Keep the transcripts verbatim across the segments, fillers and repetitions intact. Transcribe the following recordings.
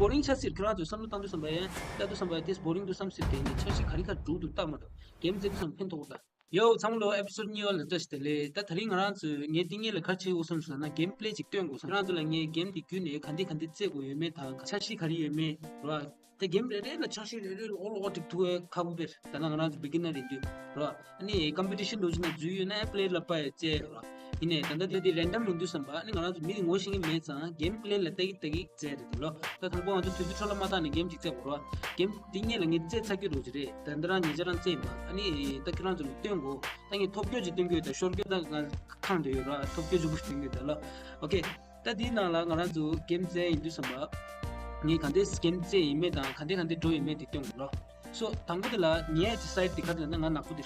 བོ་རིང་ཆགས་སྲིད། ཁྱོད་རང་ཚོས་བསམ་བློ་བཏང་དུས་ཙམ་པ་ཡང་བལྟ་དུས་ཙམ་པ་ཡང་དེས་བོ་རིང་དུ་བསམ་སྲིད་དེ་ནི་འཆར་གཞི་ག་རེ་ག་རེ་འགྲུབ་འདུག་བལྟ་མ་ཐུབ། གེམ་རྩེ་དུས་ཙམ་ཕན་ཐོགས་ད། ཡོ་ཚང་མ་ལོ་ཨེ་པི་སོ་ཌི་གཉིས་པ་ལ་བཀྲ་ཤིས་བདེ་ལེགས། ད་དེ་རིང་ང་རང་ཚོས་ངས་འདི་ངེད་ལ་ག་རེ་བྱེད་དགོས་བསམ་སོང་ན་གེམ་པི་ལེ་ཅིག་སྟོན་དགོས་བསམ། ཁྱོད་རང་ཚོ་ལ་ངས་གེམ་འདི་བརྒྱུད་ནས་ག་འདི་ག་འདི་རྩེ་དགོས་ཡོད་མེད་དང་འཆར་གཞི་ག་རེ་ཡོད་མེད་ར། ད་གེམ་རེ་རེ་ལ་འཆར་གཞི་རེ་རེ་ལ་ཨོ་ལོ་ཨོ་ཏིག་ཐུག་ཁག་པོ་བེར། ད་ལྟ་ང་རང་ཚོ་བི་གི་ནར་ཡིན་དུས་ར། ཨ་ནི་ཀམ་པི་ཊི་ཤན་འགྲོ་བཞིན་ན་འཛུལ་ཡོད་ན་པི་ལེ་ཡར་ལ་པ་ཡ་རྩེ་ར། ཡིན་ནའི་ད་ལྟ་དེ་དེ་རེན་ཌམ་ཡིན་དུས་ཙམ་པ་ཨ་ནི་ང་རང་ཚོ་མི་དེ་ངོ་ཤེས་ཀྱི་མེད་ཙང་གེམ་པི་ལེ་ལ་ལྟ་གི་ལྟ་གི་རྩེ་རེད་དེ་ལོ། ད་དང་པོ་ང་ཚོ་དུས་ཚོད་འཕྲོ་བརླག་མ་བཏང་ནས་གེམ་ཅིག་རྩེ་དགོས་ར། གེམ་འདི་ངེད་ལ་ངས་རྩེ་ཚར་རྒྱུ་རོ་ཅི་རེད། ད་འདི་རང་ཉེ་ཆར་རང་རྩེ་ཡིན་པ། ཨ་ནི་ད་ཁྱོད་རང་ཚོ་ལ་སྟོན་དགོས། ད་ངས་ཐོབ་སྐྱོ་ཅིག་སྟོན་གྱི་ཡོད། ད་ཤོར་སྐྱོ་ད་ང་ཁང་དུ་ཡོད་ར། ཐོབ་སྐྱོ་ཆེན་པོ་ཞིག་སྟོན་གྱི་ཡོད་ད་ལོ། ཨོ་ཁེ། ད་དེའི་ནང་ལ་ང་རང་ཚོ་གེམ་རྩེ་ཡིན་དུས་ཙམ་པ། ངས་ག་འདྲས་གེམ་རྩེ་ཡིན་མེད་དང་ག་འདྲས་ག་འདྲས་འགྲོ་ཡིན་མེད་དེ་སྟོན་དགོས་ལོ། སོ་དང་པོ་དེ་ལ་ངའི་ཅི་སའིཊ་དེ་ག་རེ་ལབ་ན་ང་ནག་པོ་དེ།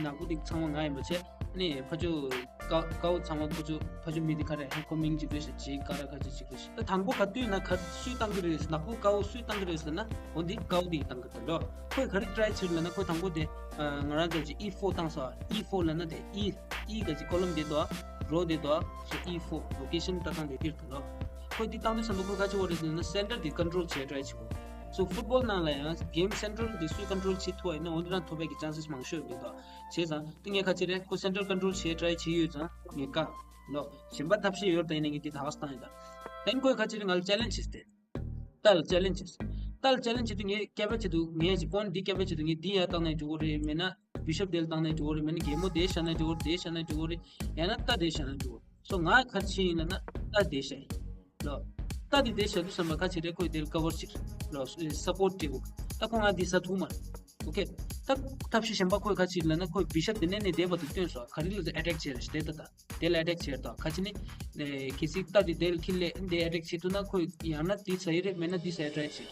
ནག་པོ་དེ་ཚང་མ་ང་ཡིན་པ་བྱས། ཨ་ནི་ཕ་ཆོས་ཀའོ་ཀའོ་ཚང་མ་ཁོ་ཚོ་ཕ་ཆོས་མི་དེ་ག་རེ་ཧེ་ཁོ་མིང་ཅིག་བེད་ཤ་ཅིག་ཀ་ར་ཁ་ཅིག་ཅིག་བེད་ཤ། ད་དང་པོ་ག་དུས་ན་ག་སུས་བཏང་གི་རེད། ནག་པོ་ཀའོ་སུས་བཏང་གི་རེད་ཟེར་ན་འོ་འདི་ཀའོ་དེ་བཏང་གི་རེད་ལོ། ཁོས་ག་རེ་ཊི་རའི་བྱེད་ལབ་ན་ཁོས་དང་པོ་དེ་ང་རང་ཚོ་ཅིག་ཨི་ཕོར་བཏང་སོང་། ཨི་ཕོར་ལབ་ན་དེ་ཨི་ཨི་ག་ཅིག་ཀོ་ལམ་དེ་དོ། རོ་དེ་དོ། སོ་ཨི་ཕོར་ལོ་ཀེ་ཤན་ལྟ་སྟངས་དེ་དེར་དུ་ལོ། ཁོས་འདི་བཏང་དུས་ཙམ་པ་ཁོས་ག་ཅི་བོ་རེད་ཟེར་ན་སེན་ཊར་དེ་ཀོན་ཊོལ་བྱེད་ཊི་རའི་བྱེད་དགོས། སོ་ཕུཊ་བོལ་ནང་ལ་ཡང་གེམ་སེན་ཊར་དེ་སུས་ཀོན་ཊོལ་བྱེད་ཐུབ་པ་ཡིན་ན་འོ་འདི་རང་ཐོབ་པའི་གི་ཅན་སེས་མང་ཤོས་ཡོད་འདུག་བྱས་ཙང་དེ་ངས་ག་ཅི་རེད། ཁོ་སེན་ཊར་ཀོན་ཊོལ་བྱེད་ཊི་རའི་བྱེད་ཡོད་ཙང་ངས་བཀག་ལོ། གཞན་པ་ཐབས་ཤེས་ཡོད་ད་ཡིན་ན་ངས་འདི་ད་ག་སེ་བཏང་ཡིན་ད། དེན་ཁོས་ག་ཅི་རེད། ང་ལ་ཅེ་ལེན་ཇི་སྟེ། རྟ་ལ་ཅེ་ལེན་ཇི། རྟ་ལ་ཅེ་ལེན་ཇི་དེ་ངས་སྐྱེལ་བ་བྱེད་དུས་ངས་ཅིག་པོན་འདི་སྐྱེལ་བ་བྱེད་དུས་ངས་འདི་ཡར་བཏང་ནས་འགྲོ་གི་རེད། མེད་ན་བི་ཤོབ་དེ་ལ་བཏང་ནས་འགྲོ་གི་རེད། མེད་ན་རྒན་མོ་དེ་བཞག་ནས་འགྲོ་གི་རེད། དེ་བཞག་ནས་འགྲོ་གི་རེད། ཡང་ན་རྟ་དེ་བཞག་ནས་འགྲོ་གི་རེད། སོ་ང་ག་ཅི་ཡིན་ལབ་ན་རྟ་དེ་བཞག་ཡིན་ལོ། རྟ་དེ་དེ་བཞག་དུས་ཙམ་པ་ག་ཅི་རེད། ཁོས་དེ་ལ་ཀ་བར་བྱེད་ལོ། སཔོར་ཊི་སྤྲད་དགོས། ད་ཁོ་ང་འདི་ཟ་ཐུབ་མ་རེད། ཨོ་ཁེ། ད་ཐབས་ཤེས་གཞན་པ་ཁོས་ག་ཅི་ལབ་ན་ཁོས་བི་ཤོབ་དེ་ནས་ནས་བསྡད་པ་དེ་སྟོན་སོང་། ག་རེ་ལབ་ན་ཨེ་ཊེག་བྱེད་རེད་ཞེས་དེ་ལྟ་ད། དེ་ལ་ཨེ་ཊེག་བྱེད་དང་ག་ཅི་ནི། གལ་སྲིད་རྟ་དེ་དེ་ལ་ཁྱེར་ལས་འདི་ཨེ་ཊེག་བྱེད་ཐུབ་ན་ཁོས་ཡང་ན་འདི་ཟ་ཡི་རེད། མེད་ན་འདི་ཟ་ཡི་ཨེ་ཊེག་བྱེད།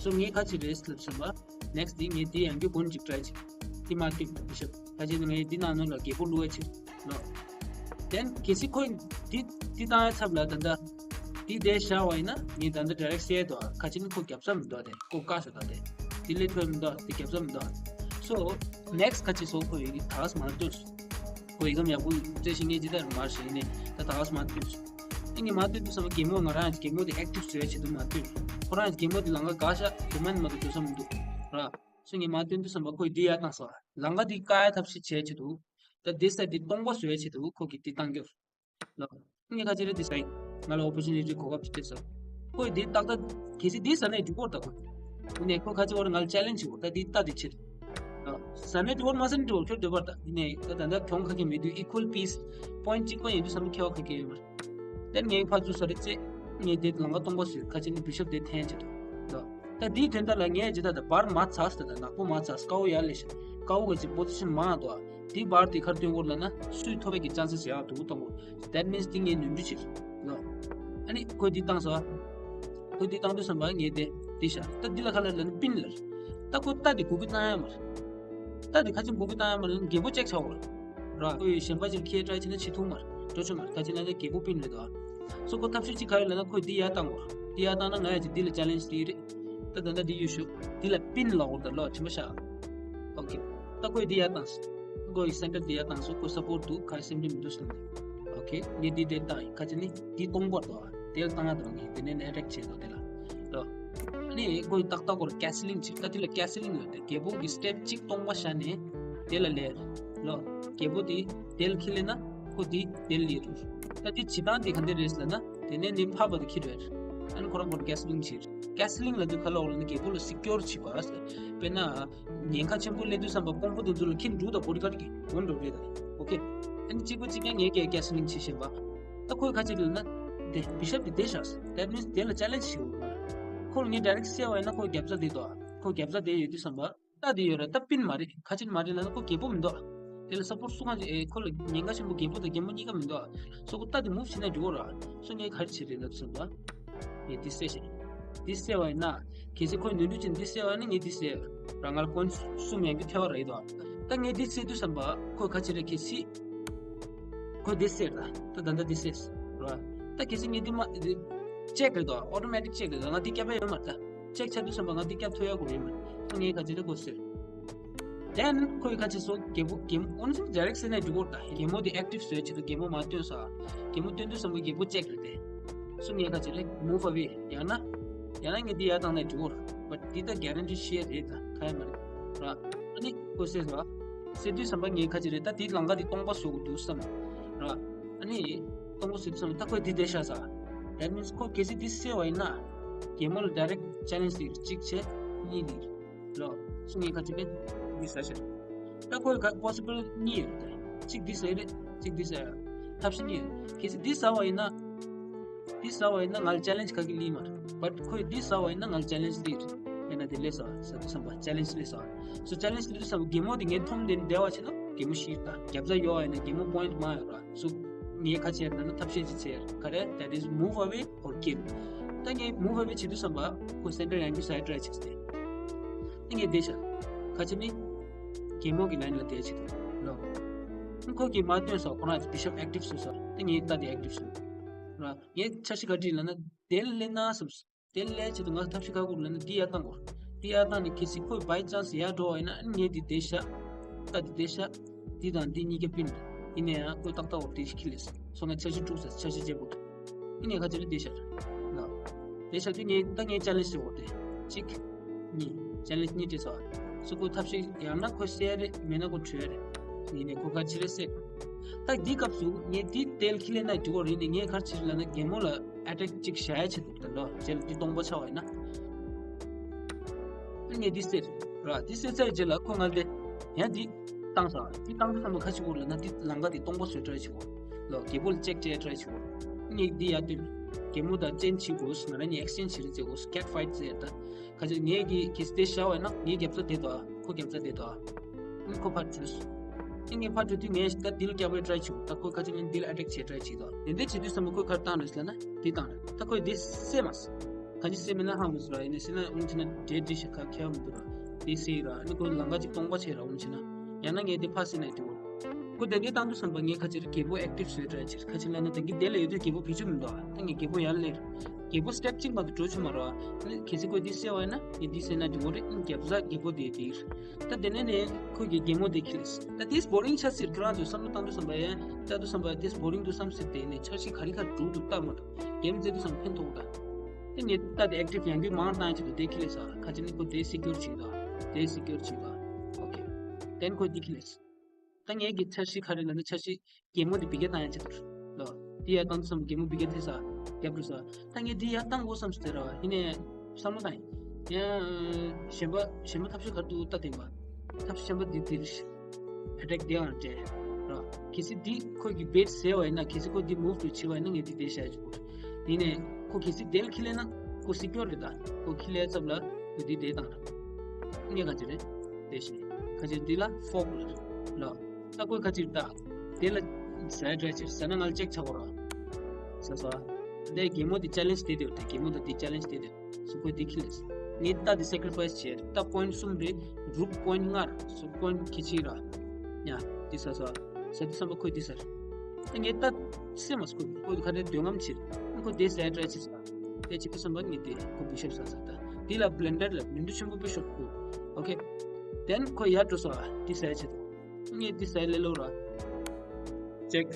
སོ་ངས་ག་ཅི་རེད་ལབ་ཟིན་པ། ནེག་སི་འདི་ངས་འདི་ཡང་རྒྱུ་གོན་ཅིག་ཊི་རའི་བྱེད། འདི་མ་ཐུབ་བི་ཤོབ་ག་ཅི་ནི་ངས་འདི་ནང་ནང་ལ་རྒད་པོ་བླུག་ཡ་བྱེད་ལོ། དེན་གལ་སྲིད་ཁོས་འདི་འདི་བཏང་ཡ་ཚབ་ལ་ད་ལྟ་འདི་དེ་བཞག་པ་ཡིན་ན་ངས་ད་ལྟ་ཌའི་རེག་སེ་དོ་ག་ཅི་ནི་ཁོ་རྒྱབ་ས་མི་འདུག་དེ་ཁོ་བཀག་ས་དང་དེ་འདི་ལས་ཐོན་མི་འདུག་དེ་རྒྱབ་ས་མི་འདུག་སོ་ནེག་སི་ག་ཅི་སོ་ཁོ་ཡི་ད་ག་སེ་མ་སྟོན་སོང་། ཁོ་ཡི་གམ་ཡག་པོ་རྩེ་ཤེས་ངེས་ཇི་ལྟར་མར་ཞེས་ནས་ད་ད་ག་སེ་མ་སྟོན་སོང་། ཨི་ངས་མ་སྟོན་དུས་ཙམ་པ་རྒན་མོ་ང་རང་རྒན་མོ་དེ་ཨེག་ཊིབ་བཟོ་ཡ་ཆེད་དུ་མ་སྟོན། ཁོ་རང་རྒན་མོ་དེ་ལང་ཀ་ག་ཤ་དེ་མ་ནི་མ་དུ་འགྲོ་ས་མི་འདུག་ར། སོ་ངས་མ་སྟོན་དུས་ཙམ་པ་ཁོས་འདི་ཡར་བཏང་སོང་། ལང་ཀ་འདི་བཀག་ཡ་ཐབས་ཤེས་བྱས་ཆེད་དུ། ད་འདི་ས་འདི་སྟོང་པ་བཟོ་ཡ་ཆེད་དུ་ཁོ་གིས་འདི་བཏང་རྒྱུ། ལོ། ངས་ཁ་ཅིག་རེད་འདི་ས་ཡིན། ང་ལ་ཨོ་པོར་ཅུ་ནི་ཊི་གོ་སྐབས་ཅིག་སྤྲད་སོང་། ཁོས་འདི་ཏག་ཏག་གལ་སྲིད་འདི་ཟ་ནས་འགྲིག་གོ་ད་ཁོ། འདི་ནས་ཁོ་ཁ་ཅིག་བར་ང་ལ་ཅེ་ལེན་ཇི་བྱེད་གོ་ད་འདི་ལྟ་འདི་ཕྱིར། ལོ། ཟ་ནས་འགྲིག་གོ་མ་ཟ་ནས་འགྲིག་གོ་ཁྱོད་འདོད་པར་ད། འདི་ནས་ད་ད་ལྟ་གྱོང་ཁ་གི་མི་འདུག་ཨི་ཁུལ་པིས། པོ་ཡིན་ཊི་གཅིག་པ་ཡིན་དུས་ཙམ་ཁྱད་པར་ག་གེ་ཡོད་མ་རེད། དེ་ངས་ཕར་ཚུར་ཟ་རེ་རྩེ། ངས་དེ་ལང་ཀ་སྟོང་པ་བཟོས་ཁ་ཅིག་ནི་བི་ཤོབ་དེ་འཐེན་བྱེད་དོ། ད་འདིའི་དོན་དག་ལ་ངས་ཇི་ལྟར་ད་བར་མ་ཚགས་ད་ད་ནག་པོ་མ་ཚགས་དཀར་པོ་ཡར་ལས་ཤིང་དཀར་པོ་གི་ཅིག་པོ་ཛི་ཤན་མང་དོ། དེ་བར་དེ་ཁར་སྟོན་སྐོར་ལ་ན་སུས་ཐོབ་པའི་གི་ཅན་སེས་ཡག་འདུག་གཏོང་དགོས། That means དེ་ངས་ནོར་འཁྲུལ་བྱེད་ལོ། ཨ་ནི་ཁོས་འདི་བཏང་སོ། ཁོས་འདི་བཏང་དུས་ཙམ་པ་ངས་དེ་འདི་བཞག་ད་འདི་ལ་ཁ་ལ་ལན་པིན་ལ། ད་ཁོ་ད་དེ་གུ་གུ་བཏང་ཡ་མ་རེད། ད་དེ་ཁ་ཅིག་གུ་གུ་བཏང་ཡ་མ་རེད། རྒན་པོ་ཅེག་ཆགས་འོ། ར་ཁོས་གཞན་པ་ཅིག་ཁྱེར་ཊི་རའི་བྱས་ན་བྱེད་ཐུབ་མ་རེད། འགྲོ་ཆོག་མ་རེད། ཁ་ཅིག་ན་ད་རྒན་པོ་པིན་རེད་དོ། སོ་ཁོ་ཐབས་ཤེས་ཅིག་ག་རེ་ལབ་ན་ཁོས་འདི་ཡར་བཏང་གོ། འདི་ཡར་བཏང་ན་ང་ཡང་ཅིག་འདི་ལ་ཅེ་ལེན་ཇི་དེ་རེད། ད་ད་ལྟ་འདི་ཡོད་ཤོག་འདི་ལ་པིན་ལབ་འོ་ད་ལོ་ཆེན་པོ་ཤག་ཨོ་ཁེ། ད་ཁོས་འདི་ཡར་བཏང་སོང་། ཁོ་ཡི་སེན་ཊར་འདི་ཡར་བཏང་སོང་། ཁོ་སཔོར་ཊི་འདུག་ག་རེ་སེམས་ཁྲལ་མི་འདུག་ཟེར་ནས། ཨོ་ཁེ། ངས་འདི་འདི་བཏང་ཡིན། ཁ་ཅིག་ནི་འདི་སྟོང་པར་འདུག་དེ་ལ་བཏང་ཡ་འདུག་ངས་དེ་ནས་ནས་ཨེ་ཊེག་བྱེད་འདུག་དེ་ལ། ལོ། ཨ་ནི་ཁོ་ཡི་ཏག་ཏག་སྐོར་ཀེ་སི་ལིང་བྱེད། ད་དེ་ལ་ཀེ་སི་ལིང་ཡོད་དེ་རྒད་པོ་གི་སི་ཊེབ་གཅིག་སྟོང་པ་བཞག་ནས་དེ་ལ་ལས། ལོ། རྒད་པོ་དེ་དེ་ལ་ཁྱེར་ལས་ན་ཁོ་དེ་དེ་ལ་ལས་རུ། ད་དེ་བྱེད་སྟངས་དེ་ག་འདྲ་རེད་ཟེར་ན་དེ་ནས་ནི་ཕར་བ་དེ་ཁྱེར་རེད། ཨ་ནི་ཁོ་རང་སྐོར་ཀེ་སི་ལིང་བྱེད། ཀེ་སི་ལིང་ལབ་དུས་ག་ལ་འོ་ལ་ནི་རྒད་པོ་ལ་སི་ཀྱོར་བྱེད་པ་ཟེར། དཔེར་ན། ཉེན་ཁ་ཆེན་པོ་སླེབས་དུས་ཙམ་པ་ཀོང་པོ་དེ་ཚོ་ལ་ཁྱེར་འགྲོ་དང་བོ་ཌི་གཱཌ་ཀྱི་འོན་འགྲོ་རེད་ད། ཨོ་ཁེ། ཨ་ནི་གཅིག་པ་གཅིག་རྐྱང་ངས་ཀྱི་ཀེ་སི་ལིང་བྱེད་བཞིན་པ། ད་ཁོས་ཁ་ཅིག་ལབ་ན། དེ་བི་ཤོབ་དེ་དེ་བཞག་སོང་། That means དེ་ལ་ཅེ་ལེན་ཇི་བྱེད་འོ། ཁོ་ལ་ངས་ཌའི་རེག་བཤད་པ་ཡིན་ན་ཁོ་རྒྱབ་རྩ་དེ་དོ། ཁོ་རྒྱབ་རྩ་དེ་ཡོད་དུས་ཙམ་པ། ད་དེ་ཡོད་ར་ད་པིན་མ་རེད། ཁ་ཅིག་མ་རེད་ལབ་ན་ཁོ་རྒད་པོ་མི་འདུག་དེ་ལ་སཔོར་ཊི་སུ་གང་ཅིག་ཨེ་ཁོ་ལ་ཉེན་ཁ་ཆེན་པོ་རྒད་པོ་དང་རྒན་པོ་གཉིས་ཀ་མི་འདུག་སོ་ཁོ་ད་དེ་མུབ་བྱེད་ན་འགྲིག་གོ་ར། སོ་ངས་ག་རེ་བྱེད་རེད་ལབ་སོང་ད། ངས་དེ་བསད་ཤག་དེ་བསད་པ་ཡིན་ན། གལ་སྲིད་ཁོས་ནོར་འཁྲུལ་བྱས་ནས་དེ་བསད་པ་ཡིན་ན་ངས་དེ་བསད། རང་ང་ལ་པོན་གསུམ་ཡན་གྱི་ཐེ་བ་ར་ཡིན་དོ། ད་ངས་དེ་བསད་དུས་ཙམ་པ་ཁོས་ག་ཅི་རེད་གལ་སྲིད། ཁོས་དེ་བསད་ར། ད་ད་ད་དེ་བསད་ར། ད་གལ་སྲིད་ངས་དེ་མ་དེ་ཅེག་རེད་དོ། ཨོ་ཊོ་མེ་ཊིག་ཅེག་རེད་དོ། ང་དེ་བསྐྱབ་པ་ཡོད་མ་རེད་ད། ཅེག་ཆགས་དུས་ཙམ་པ་ང་འདི་བསྐྱབ་ཐུབ་ཡག་གོ་རེད་མ། ངས་ག་ཅི་རེད་གོ་ཟེར། དེན་ཁོས་ག་ཅི་སོ་རྒད་པོ་རྒན་མོ་ཨོན་སིང་ཌའི་རེག་ཟེར་ནས་འགྲིག་གོ་ད། རྒན་མོ་དེ་ཨེག་ཊིབ་བཟོས་བྱེད་དུ་རྒན་མོ་མ་སྟོན་ས། རྒན་མོ་སྟོན་དུས་ཙམ་པ་རྒད་པོ་ཅེག་རེད་དེ། སོ་ངས་ག་ཅི་རེད་མུབ་ཨ་ཝེ་ཡང་ན། ཡང་ན་ངས་འདི་ཡར་བཏང་ནས་འགྲོ་གི་རེད། བཊ་འདི་ད་གྷ་རན་ཊི་ཤེར་རེད། ད་ཁ་ཡ་མ་རེད་ར། ཨ་ནི་ཁོ་ཟེར་བ་ཟེར་དུས་ཙམ་པ་ངས་ཁ་ཅིག་རེད། ད་དེའི་ལམ་ཁ་དེ་སྟོང་པ་བཟོ་དགོས་འདུག་བསམ་ར། ཨ་ནི་སྟོང་པ་བཟོས་དུས་ཙམ་པ་ད་ཁོས་འདི་བསྡད་ཤག་ཟེར། That means ཁོ་གལ་སྲིད་འདི་སེལ་བ་ཡིན་ན་རྒན་མོ་ལ་direct challenge ལས་གཅིག་བྱས་གཉིས་ལས། ལོ། སུ་ངས་ཁ་ཅིག་རེད། འདི་ཟེར་ཤག་ད་ཁོས་ག་possible གཉིས་ཡོད་རེད། གཅིག་འདི་ཟེར་རེད། གཅིག་འདི་ཟེར། ཐབས་ཤེས་གཉིས་ཡོད། གལ་སྲིད་འདི་ཟེར་བ་ཡིན་ན། འདི་ཟེར་བ་ཡིན་ན་ང་ལ་challenge ག་གི་ལི་མ་རེད། བཊ་ཁོས་འདི་ཟེར་བ་ཡིན་ན་ང་ལ་challenge ལི་རེད། ཡིན་ན་དེ་ལས་ཟེར་བ་ཟེར་དུས་ཙམ་པ་challenge ལས་ཟེར་བ། སོ་challenge ལི་དུས་ཙམ་པ་རྒན་མོ་དེ་ངས་མཐོང་དེ་འདྲ་བ་བྱས་ན་རྒན་མོ་ཤི་ད་རྒྱབ་རྩ་ཡོད་བ་ཡིན་ན་རྒན་མོ་point མ་ཡོད་ར། སོ་ངས་ཁ་ཆེར་ན་ན་ཐབས་ཤེས་ཅིག་ཆེར་ག་རེ། That is move away or kill. ད་ངས་move away བྱེད་དུས་ཙམ་པ་ཁོ་center ཡང་གི་side try བྱེད་དེ། ད་ངས་བསྡད་ཤག་ཁ་ཆེ་ནི་རྒན་མོ་གི་line ལ་བསྡད་བྱེད་དུ་ལོ། ཁོ་གིས་མ་སྟོན་སོ་ཁོ་རང་bishop active བཟོས་སོ། ད་ངས་ལྟ་དེ་active བཟོས་ར། ངས་འཆར་གཞི་ག་བྲིས་ལབ་ན་དེ་ལས་ན་སོ། དེ་ལས་ཆེད་དུ་ང་ཐབས་ཤེས་ག་དགོས་ལབ་ན་འདི་ཡར་བཏང་དགོས། འདི་ཡར་བཏང་ནས་གལ་སྲིད་ཁོས་by chance ཡར་འགྲོ་བ་ཡིན་ན་ཨ་ནི་ངས་འདི་བསྡད་ཤག་ད་འདི་བསྡད་ཤག་འདི་དང་འདི་གཉིས་ཀ་པིན་རེད། ཡིན་ན་ཡང་ཁོས་ཏག་ཏག་འོར་དེ་ཤི་ལས་སོང་ན་འཆར་གཞི་དཀྲུགས་ས་འཆར་གཞི་བརྗེ་པོ་འདུག་ཡིན་ནའི་ཁ་ཆེ་རེ་བསྡད་ཤག་ལ། བསྡད་ཤག་དེ་ངས་ད་ངས་challenge ཞིག་འོར་དེ་གཅིག་གཉིས་challenge གཉིས་བྲིས་སོང་། སུ་ཁོས་ཐབས་ཤེས་ཡང་ན་ཁོས་སེལ་རེད། མེད་ན་ཁོ་བྲོས་རེད། ཡིན་ནའི་ཁོ་ག་ཆི་རེད་སེལ། ད་འདི་སྐབས་སུ་ངས་འདི་ཏེལ་ཁི་ལེ་ན་འགྲོ་བ་རེད་ནས་ངས་ག་ཆི་རེད་ལབ་ན་རྒན་མོ་ལ་attack གཅིག་བྱ་ཡ་ཆེད་དུ་ད་ལོ་རྗེས་ལ་འདི་སྟོང་པ་ཆགས་པ་ཡིན་ན། ངས་འདི་སེལ་ར། འདི་སེལ་ཚར་རྗེས་ལ་ཁོ་ང་ལ་དེ་ཡང་འདི་བཏང་ས། འདི་བཏང་དུས་ཙམ་པ་ག་ཆི་འོར་ལབ་ན་འདི་ལམ་ཁ་འདི་སྟོང་པ་བཟོས་འདྲ་ཆི་འོར་ལོ། རྒད་པོ་ལ་ཅེག་སྤྲད་འདྲ་ཆི་འོར། ངས་འདི་ཡར་བཏོན། རྒད་མོ་དང་ཅན་བྱེད་དགོས། ང་རང་གཉིས་exchange བྱེད་རེས་བྱེད་དགོས། cat fight བྱེད་ད། ཁ་ཅིག་ངས་ཀྱི་ཀྱི་སྟེ་བཞག་པ་ཡིན་ན་ངའི་རྒྱབ་རྩ་དེ་དོ། ཁོ་རྒྱབ་རྩ་དེ་དོ། ཨང་ཁོ་ཕར་བྲོས། ཨང་ངས་ཕར་བྲོས་དུས་ངས་ད་deal རྒྱབ་པའི་try བྱེད། ད་ཁོས་ཁ་ཅིག་ནས་deal attack བྱེད་try བྱེད་དོ། དེ་འདྲ་བྱེད་དུས་ཙམ་པ་ཁོས་ཁར་བཏང་རེད་ཟེར་ན་དེ་བཏང་རེད། ད་ཁོས་དེ་སེ་མ་སེ། ཁ་ཅིག་སེ་མེད་ན་ཧ་མི་སུ་ར། ཡིན་ནས་སེ་ན་ཨུང་ཆེ་ན་འདྲེ་འདྲེ་ཞིག་ཁ་ཁྱེར་མི་འདུག་ར། དེ་སེ་ར་ནི་ཁོས་ལམ་ཁ་ཅིག་སྟོང་པ་བྱེད་ར་ཨུང་ཆེ་ན། ཡང་ན་ངས་དེ་ཕར་སེ་ན་དེ་འོ། ཁོ་དེ་འདྲའི་བཏང་དུས་ཙམ་པ་ངས་ཁ་ཅིག་རྒད་པོ་active བཟོས་try བྱེད། ཁ་ཅིག་ལབ་ན་དེང་གི་དེ་ལ་ཡོད་དུས་རྒད་པོ་བེད་སྤྱོད་མི་འདུག་ཨ་ད་ངས་རྒད་པོ་ཡར་སླེབས། རྒད་པོ་step གཅིག་མ་གཏོགས་འགྲོ་ཆོག་མ་རེད་བ། ཨ་ནི་གལ་སྲིད་ཁོས་འདི་བསད་པ་ཡིན་ན་ངས་འདི་བསད་ན་འགྲིག་གི་རེད། ཨ་ནི་རྒྱབ་ས་རྒད་པོ་དེ་དེ་རེད། ད་དེ་ནས་ནས་ཁོས་ཀྱི་རྒན་མོ་དེ་ཁྱེར། ད་དེས་boring ཆགས་སྲིད། ཁྱོད་རང་ཚོས་བསམ་བློ་བཏང་དུས་ཙམ་པ་ཡང་བལྟ་དུས་ཙམ་པ་དེས་boring འདུག་བསམ་སྲིད། དེ་ནས་འཆར་གཞི་ག་རེ་ག་རེ་འགྲུབ་འདུག་ལྟ་མ་ཐུབ། game རྩེ་དུས་ཙམ་ཕན་ཐོགས་ད། དེ་ངས་ལྟ་དེ་active ཡང་བསྐྱར་མང་བཏང་ཡ་ཆེད་དུ་དེ་ཁྱེར་ས། ཁ་ཅིག་ནི་ཁོ་དེ་secure བྱེད་ད། དེ་secure བྱེད་ད། okay then ཁོས་འདི་ཁྱེར། ད་ངས་ཀྱི་འཆར་གཞི་ག་རེ་ལབ་ན་འཆར་གཞི་རྒན་མོ་དེ་བི་ཀ་བཏང་ཡ་ཆེད་དུ་ལོ། དེ་ཡར་བཏང་དུས་ཙམ་རྒན་མོ་བི་ཀ་དེ་ས་རྒྱབ་འགྲོ་ས། ད་ངས་དེ་ཡར་བཏང་དགོས་བསམ་སོང་དེ་ར་བ། ཡིན་ནའི་བསམ་བློ་བཏང་ཡིན། ཡང་གཞན་པ་གཞན་པ་ཐབས་ཤེས་ག་རེ་འདུག་ལྟ་དེ་མ། ཐབས་ཤེས་གཞན་པ་འདི་འདིར་attack དེ་ཡང་སྤྲད་ར། གལ་སྲིད་འདི་ཁོས་ཀྱི་bait ཟེར་བ་ཡིན་ན་གལ་སྲིད་ཁོ་འདི་move to བྱེད་པ་ཡིན་ན་ངས་འདི་དེ་བྱ་ཡ་ཆེད་དུ། ཡིན་ནའི་ཁོ་གལ་སྲིད་དེ་ལ་ཁྱེར་ལེན་ན་ཁོ་secure རེད་ད། ཁོ་ཁྱེར་ལེན་ཚབ་ལ་ཁོ་འདི་དེ་བཏང་ར། ངས་ག་ཅི་རེད། དེ་བཞིན་ཁ་ཅིག་འདི་ལ་fork ལ་ལ། ད་ཁོས་ཁ་ཅིག་ད། དེ་ལ་ཟ་འདྲ་ཅིག་ཟ་ན་ང་ལ་ཅེག་ཆགས་གོ་ར། ཟ་ཟ། དེ་རྒན་མོ་དེ་challenge དེ་དེ་དེ་རྒན་མོ་ད་དེ་challenge དེ་དེ། སུ་ཁོས་དེ་ཁྱེར་ལེན། ངས་ད་དེ་sacrifice བྱས། ད་point གསུམ་རེད། རུག་point ལྔ་རེད། སུ་point ཁི་ཆི་ར། ཡ། དེ་ཟ་ཟ། ཟ་དུས་ཙམ་པ་ཁོས་དེ་ཟ་རེད། ད་ངས་ད་སེམས་མ་སྐུ་ཁོས་ཁ་དེ་འདོད་རྔམ་ཆེ། ཁོ་དེ་ཟ་འདྲ་ཅིག་ཟ། དེ་ཅིག་གི་བསམ་པ་ངས་དེ་ཁོ་བུ་ཤར་ས་ས་ད། དེ་ལ་blender ལ་blender ཆེན་པོ་དཔེ་ཤོག་ཁུ། okay then ཁོ་ཡར་འགྲོ་སོ་ཨ། དེ་ཟ་ཡ་ཆེད་དུ། ངས་དེ་ཟ་ཡ་ལེ་ལོ་ར། check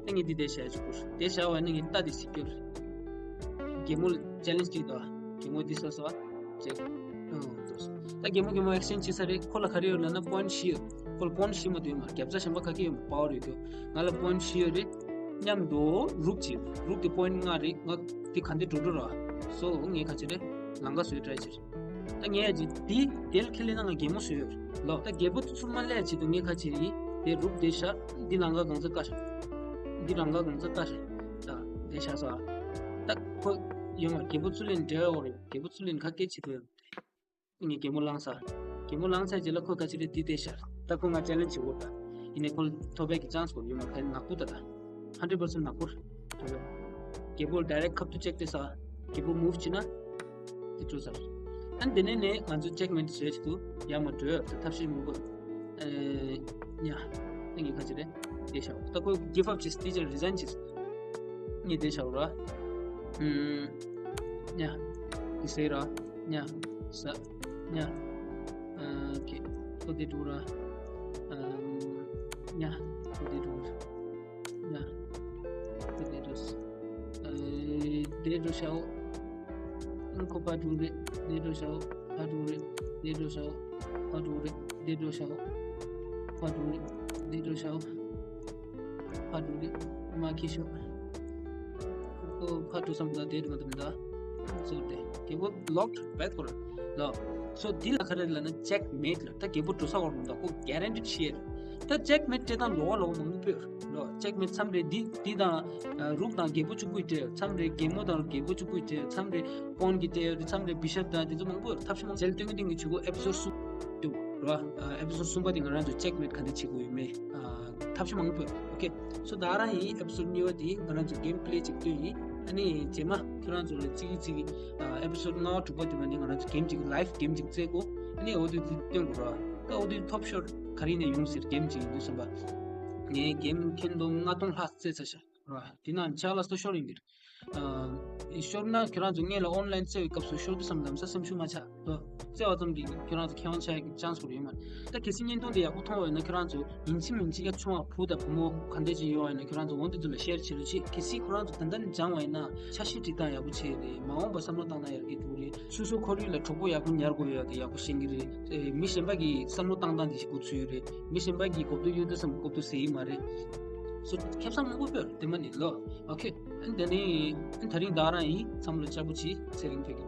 ད་ངས་དེ་དེ་ཟ་ཡ་ཆེད་དུ། དེ་ཟ་བ་ནི་ངས་ད་དེ་secure རྒན་མོ་ལ་challenge གཅིག་དང་། རྒན་མོ་དེ་ཟ་སོ་ཨ། check ཨང་འགྲོ་སོ། ད་རྒན་མོ་རྒན་མོ་exchange བྱེད་ས་རེད། ཁོ་ལ་ག་རེ་ཡོད་ལབ་ན་point བཞི་ཡོད། ཁོ་ལ་point བཞི་མ་གཏོགས་ཡོད་མ་རེད། རྒྱབ་རྩ་གཞན་པ་ག་གེ་ཡོད་མ་རེད། power ཡོད་དུས། ང་ལ་point བཞི་ཡོད་རེད། མཉམ་དུ་རུག་ཅིག་རུག་དེ་point ལྔ་རེད། ང་དེ་ག་འདི་འགྲོ་འགྲོ་ར། so ངས་ག་ཅི་རེད། ལམ་ཁ་བཟོས་try བྱེད། ད་ངས་ཡ་ཅི་དེ་དེ་ལ་ཁས་ལེན་ན་ང་རྒན་མོ་བཟོས་ཡོད་རེད་ལོ། ད་རྒད་པོ་ཚུར་མ་སླེབས་ཆེད་དུ་ངས་ག་ཅི་རེད། དེ་རུག་དེ་བཞག་འདི་ལམ་ཁ་གང་ཚ་བཀག་བཞག་འདི་ལམ་ཁ་གང་ཚ་བཀག་བཞག་ད་དེ་བཞག་ས། ད་ཁོ་ཡོང་བ་རྒད་པོ་ཚུར་ལེན་འབྲེལ་བ་ཡོད་རེད། རྒད་པོ་ཚུར་ལེན་ག་སྐད་བྱེད་དུ་ཡོད། ངས་རྒན་མོ་བླངས་ས། རྒན་མོ་བླངས་ཚར་རྗེས་ལ་ཁོས་ག་ཅི་རེད་འདི་བལྟས་ཤག་ད་ཁོ་ང་challenge བྱེད་འོ་ད། ཡིན་ནའི་ཁོ་ལ་ཐོབ་པའི་གི་chance ཁོ་ཡོད་མ་རེད། ནག་པོ་ད་ད། hundred percent ནག་པོ་རེད། ཐོབ་ཡོད། རྒད་པོ་direct ཁབ་ཏུ་check བལྟས་ས། རྒད་པོ་move བྱེད་ན། དེ་འགྲོ་ཚར། ཨ་ནི་དེ་ནས་ནས་ང་ཚོ་checkmate བྱེད་ཆེད་དུ་ཡར་མར་འགྲོ་ཡོད་ད། ཐབས་ཤེས་མང་པོ། ཨེ། ཉ། ད་ངས་ག་ཅི་རེད་བལྟས་ཤག་ད་ཁོས་give up བྱས། teacher resign བྱས། ངས་བལྟས་ཤག་ར། ཨུམ། ཉ། འདི་ཟེར་ར། ཉ། ས། ཉ། ཨ། ཁེ། ཁོ་དེ་འགྲོ་ར། ཨམ། ཉ། ཁོ་དེ་འགྲོ་ར། ཉ། ཁོ་དེ་འགྲོ་ས། ཨེ། དེ་འགྲོ་ཤའོ། ཁོ་ཕར་འགྲོ་རེད། འདི་འགྲོ་ཤག་ཕར་འགྲོ་རེད། འདི་འགྲོ་ཤག་ཕར་འགྲོ་རེད། འདི་འགྲོ་ཤག་ཕར་འགྲོ་རེད། འདི་འགྲོ་ཤག་ཕར་འགྲོ་རེད། མ་ཁྱི་ཤོག་ཁོ་ཕར་འགྲོ་བསམ་ད་དེ་འགྲོ་མ་ཐུབ་ད། སོ་དེ་རྒྱལ་པོ་ལོག་བེད་ཁོ་ར་ལ། སོ་འདི་ལ་ག་རེ་ལབ་ན་ཅེག་མེད་ལ། ད་རྒྱལ་པོ་འགྲོ་ས་འོར་མི་འདུག་ཁོ་གེ་རན་ཊིཌ་ཤེར། ད་ཅེག་མེད་སྤྲད་སྟངས་ལོགས་ལོགས་མང་པོ་ཡོད་ལོ། ཅེག་མེད་མཚམས་རེ་འདི་འདི་དང་རུག་དང་རྒྱལ་པོ་གཅིག་པུས་སྤྲད། མཚམས་རེ་རྒྱལ་མོ་དང་རྒྱལ་པོ་གཅིག་པུས་སྤྲད། མཚམས་རེ་པོན་གྱིས་སྤྲད་ཡོད་དེ། མཚམས་རེ་བི་ཤབ་དང་དེ་ཚོ་མང་པོ་ཡོད། ཐབས་ཤེས་མང་རྗེས་ལ་སྟོན་གྱི་སྟོན་གྱི་བྱེད་སྒོ་ཨེ་པི་སོ་ཌི་གསུམ་འདུག་ར། ཨེ་པི་སོ་ཌི་གསུམ་པ་དེ་ང་རང་ཚོ་ཅེག་མེད་ག་འདྲ་བྱེད་དགོས་ཡོད་མེད་ཐབས་ཤེས་མང་པོ་ཡོད། ཨོ་ཁེ། སོ་ད་རང་ཡིན་ཨེ་པི་སོ་ཌི་གཉིས་པ་དེ་ང་རང་ཚོ་གེམ་པི་ལེ་ཅིག་སྟོན་ཡིན། ཨ་ནི་རྗེས་མ་ཁྱོད་རང་ཚོ་ལ་གཅིག་གིས་གཅིག་གིས་ཨེ་པི་སོ་ཌི་ལྔ་པ་དྲུག་པ་དེ་མ་ནི་ང་རང་ཚོ་གེམ་ཅིག་ལའིབ་གེམ་ཅིག་རྩེ་དགོས། ཨ་ནི་འོ་དེ་དེ་སྟོན་དགོས་ར། ད་འོ་དེ་ཐོབ་ཤོར་ག་རེ་ནས་ཡོང་ཟེར་གེམ་ཅིག་ཡིན་དུས་ཙམ་པ། ངས་གེམ་ཁེན་དོ་ལྔ་སྟོང་ལྷག་རྩེ་ཚར་ཤག་ར། དེ་ན་ཆ་ལ་སོ་ཤོར་ཡིན་གྱི་རེད། ཤོར་ན་ཁྱོད་རང་ཚོ་སྔོན་ལ་ཨོན་ལན་རྩེ་བའི་སྐབས་སུ་ཤོར་དུས་ཙམ་ལམ་སང་སེམས་ཤུགས་མ་ཆག་ལོ། རྩེ་བ་ཙམ་གྱིས་ཁྱོད་རང་ཚོ་མཁས་དབང་ཆགས་ཀྱི་ཅན་སི་ཁོ་ར་ཡོད་མ་རེད། ད་གལ་སྲིད་བརྙན་ཐུང་དེ་ཡག་པོ་མཐོང་བ་ཡིན་ན་ཁྱོད་རང་ཚོ་ཡིན་གཅིག་མིན་གཅིག་ཡ་ཆུང་བ་བུ་དང་བུ་མོ་ག་འདྲས་ཅིག་ཡོད་པ་ཡིན་ན་ཁྱོད་རང་ཚོ་འོ་དེ་ཚོ་ལ་ཤེར་བྱེད་རོགས་བྱེད། གལ་སྲིད་ཁོ་རང་ཚོ་ད་ལྟ་ནས་སྦྱངས་པ་ཡིན་ན་འཆར་གཞི་སྒྲིག་སྟངས་ཡག་པོ་བྱས་རེད། མ་འོངས་པ་བསམ་བློ་བཏང་སྟངས་ཡར་རྒྱས་འགྲོ་གི་རེད། སོ་སོ་ཁོར་ཡུག་ལ་གྲོགས་པོ་ཡག་པོ་ཉར་དགོས་ཡོད་དེ་ཡག་པོ་ཤེས་ཀྱི་རེད། ཨེ་མི་གཞན་པ་གི་བསམ་བློ་བཏང་སྟངས་དེ་ཞིག་གོ་ཚུལ་ཡོད་རེད། མི་གཞན་པ་གི་གོ་བསྡུར་གཡུག་དུས་སམ་གོ་བསྡུར་ཟེར་ཡི་མ་རེད། སོ་ཁེ་བཟང་མང་པོ་ཡོད་རེད་དེ་མ་ནི་ལོ། ཨོ་ཁེ། ཨ་ནི་དེ་ནི་ཨ་ནི་ད་རིང་ད་རང་ཡིན། བསམ་བློ་ལྕགས་པོ་བྱེད། ཚེ་རིང་ཕེབས།